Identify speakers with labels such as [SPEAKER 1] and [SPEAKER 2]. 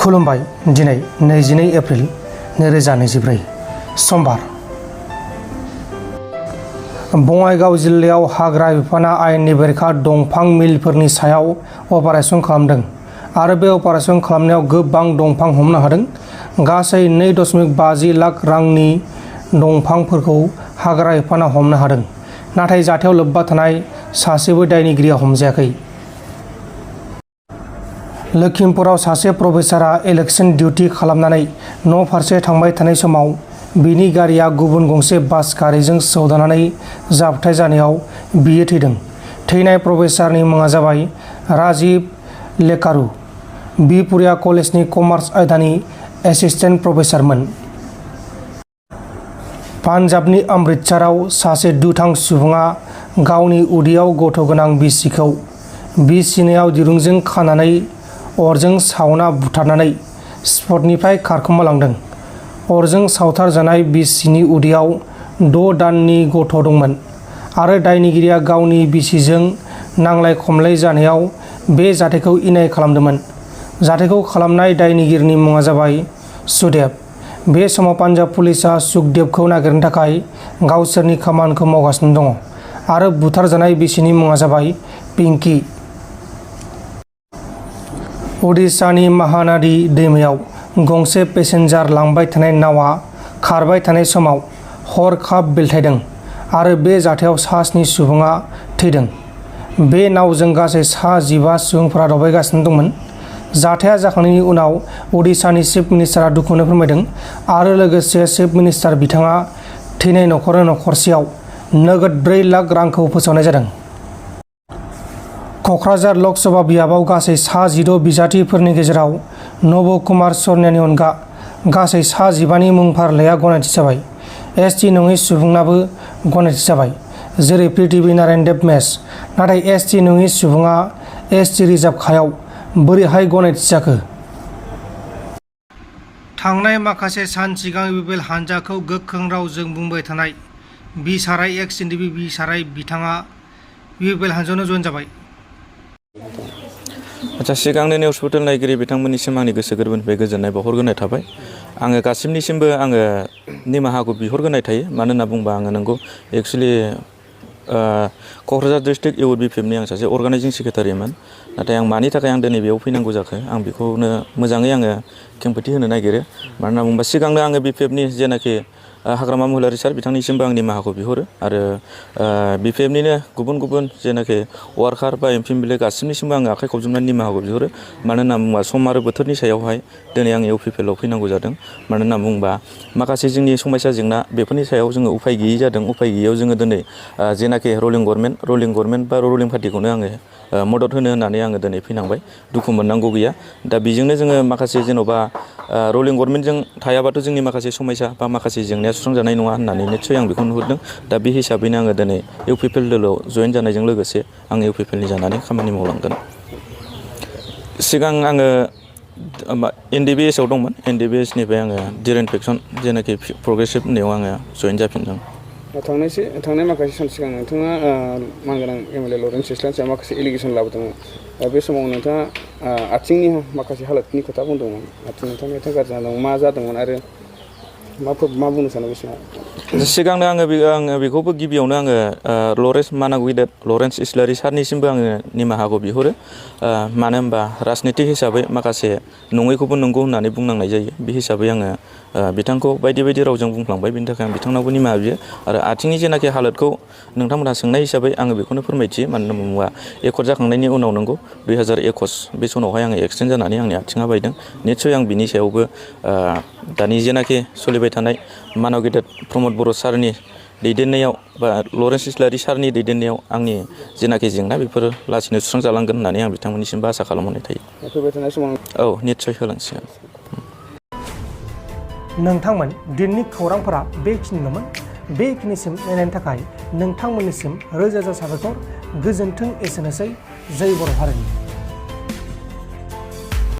[SPEAKER 1] खुलुमबाय। दिनै 22 एप्रिल 2024 समबार। बङाइगाव जिल्लायाव हाग्रा बिफाना आयेननि बेरेखा दंफां मिलफोरनि सायाव अपारेसन खालामदों आरो बे अपारेसन खालामनायाव गोबां दंफां हमनो हादों। गासै 2.5 लाख रांनि दंफांफोरखौ हाग्रा बिफाना हमनो हादों, नाथाय जाथायाव लोब्बा थानाय सासेबो दायनिगिरिया हमजायाखै। लखिमपुराव सासे प्रफेसारआ इलेक्शन डिउटि खालामनानै न' फारसे थांबाय थानाय समाव बिनि गारिया गुबुन गंसे बास गारिजों सौदावनानै जाब्रबथाय जानायाव बियो थैदों। थैनाय प्रफेसारनि मुङा जाबाय राजीव लेकारू। बिपुरिया कलेजनि कमार्स आयदानि एसिस्टेन्ट प्रफेसारमोन। पान्जाबनि अमृतसराव सासे दुथां सुबुङा गावनि उदैयाव गथ' गोनां बिसिखौ बिसिनायाव दिरुंजों खानानै अरजों सावना बुथारनानै स्पटनिफ्राय खारखोमालांदों। अरजों सावथारजानाय बिसिनि उदैयाव 6 दाननि गथ' दंमोन आरो दायनिगिरिया गावनि बिसिजों नांलाय खमलाय जानायाव बे जाथायखौ इनाय खालामदोंमोन। जाथायखौ खालामनाय दायनिगिरिनि मुङा जाबाय सुदेब। बे समाव पान्जाब पुलिसआ सुखदेबखौ नागिरनो थाखाय गावसोरनि खामानिखौ मावगासिनो दङ आरो बुथारजानाय बिसिनि मुङा जाबाय पिंकी। उडिशानि महानदी दैमायाव गंसे पेसेन्जार लांबाय थानाय नावआ खारबाय थानाय समाव हरखाब बेलथायदों आरो बे जाथायाव सा 7 सुबुङा थैदों। बे नावजों गासै सा 15 सुबुंफोरा दावबायगासिनो दंमोन। जाथाया जाखांनायनि उनाव उडिशानि चिफ मिनिस्टारा दुखुखौ फोरमायदों आरो लोगोसे चिफ मिनिस्टार बिथाङा थैनाय नखरसेयाव नोगोद 4 लाख रांखौ फोसावनाय जादों। क'क्राझार लकसभा बियाबाव गासै सा 16 बिजाथिफोरनि गेजेराव नब कुमार सरनियानि अनगा गासै सा 15नि मुं फारिलाइया गनायथि जाबाय। एसटि नङै सुबुंनाबो गनायथि जाबाय, जेरै पृथ्वी नारायण देब मेस। नाथाय एसटि नङै सुबुङा एसटि रिजार्भ कायाव बोरैहाय गनायथि जाखो? थांनाय माखासे सान सिगां इउपिपिएल हानजाखौ गोख्रों रावजों बुंबाय थानाय बिसाराय एक्स एनडिपि बिसाराय बिथाङा इउपिपिएल हानजायावनो जइन जाबाय।
[SPEAKER 2] आच्चा, सिगांनि निउस पर्टेल नायगिरि बिथांमोननिसिम आंनि गोसो गोरबोनिफ्राय गोजोननाय बावहरग्रोनाय थाबाय। आङो गासिबनिसिमबो निमाहाखौ बिहरग्रोनाय थायो। मानो होनना बुंबा आङो नंगौ एक्सुवेलि क'क्राझार डिस्ट्रिक्ट इउथ बिपिएफनि आं सासे अर्गानाइजिं सेक्रेटारिमोन। नाथाय आं मानि थाखाय दिनै बेयाव फैनांगौ जाखो आं बेखौनो मोजाङै खेंफोरथि होनो नागिरो। मानो होनना बुंबा सिगांनो आङो बिपिएफनि जेनाखि हाग्रामा महिलारि सार बिथांनिसिमबो आं निमाहाखौ बिहरो आरो बिपिएफनिनो गुबुन जेनाखि वार्कार बा एमपिएमएलए गासिबनिसिमबो आङो आखाइ खबजोबनानै निमाहाखौ बिहरो। मानो होनना बुंबा सम आरो बोथोरनि सायावहाय दिनै आं इउपिपिएलआव फैनांगौ जादों। मानो होनना बुंबा माखासे जोंनि समस्या जेंना बेफोरनि सायाव जोङो उफाय गैयै जादों। उफाय गैयैयाव जोङो दिनै जेनाखि रुलिं गभर्नमेन्ट बा रुलिं पार्टिखौनो आङो मदद होनो होननानै आङो दिनै फैनांबाय। दुखु मोननांगौ गैया। दा बेजोंनो जोङो माखासे जेन'बा रुलिं गभर्नमेन्टजों थायाबाथ' जोंनि माखासे समस्या बा माखासे जेंनाया सुस्रांजानाय नङा होननानै निस्सय आं बेखौ नुहुरदों। दा बे हिसाबैनो आङो दिनै इउपिपिएल दोलोआव जइन जानायजों लोगोसे आं इउपिपिएलनि जानानै खामानि मावलांगोन। सिगां आङो एनडिबिएसआव दंमोन। एनडिबिएसनिफ्राय आङो डिरेनफेक्सन जेनाखि प्रग्रेसिभ होननायाव आङो जइन जाफिनदों।
[SPEAKER 3] थांनाय माखासे सान सिगां नोंथाङा मानगोनां एमएलए लरेन्स सिस्लानि सायाव माखासे एलिगेसन लाबोदोंमोन। बे समाव नोंथाङा आथिंनि माखासे हालोदनि खोथा बुंदोंमोन। नोंथांनि आथिं गाज्रि जादोंमोन, मा जादोंमोन आरो मा बुंनो सानो बे समाव?
[SPEAKER 2] सिगांनो आङो बेखौबो गिबियावनो आङो लरेन्स इस्लारि सारनिसिमबो आङो निमाहाखौ बिहरो। मानो होनबा राजनितिक हिसाबै माखासे नङैखौबो नंगौ होननानै बुंनांनाय जायो। बे हिसाबै आङो बिथांखौ बायदि रावजों बुंफ्लांबाय। बेनि थाखाय आं बिथांनावबो निमाहा बियो आरो आथिंनि जेनाखि हालोदखौ नोंथांमोनहा सोंनाय हिसाबै आङो बेखौनो फोरमायथियो। मानो होनना बुङोबा एकर्ड जाखांनायनि उनाव नंगौ 2021 बे समावहाय आङो एक्सिडेन्ट जानानै आंनि आथिङा बायदों। निस्सय आं बिनि सायावबो दानि जेनाखि सोलिबाय थानाय मानव गेदेर प्रमद बर' सारनि दैदेननायाव बा लरेन्स इस्लारि सारनि दैदेननायाव आंनि जेनाखि जेंना बेफोरो लासैनो सुस्रांजालांगोन होननानै आं बिथांमोननिसिमबो आसा खालामहरनाय थायो।
[SPEAKER 3] फैबाय थानाय समाव
[SPEAKER 2] औ निस्सय होलांसिगोन।
[SPEAKER 1] नोंथांमोन दिनैनि खौरांफोरा बेखिनिल'मोन। बेखिनिसिम नायनायनि थाखाय नोंथांमोननिसिम रोजा साबायखर। गोजोन्थों। एसेनोसै। जै बर' हारिनि।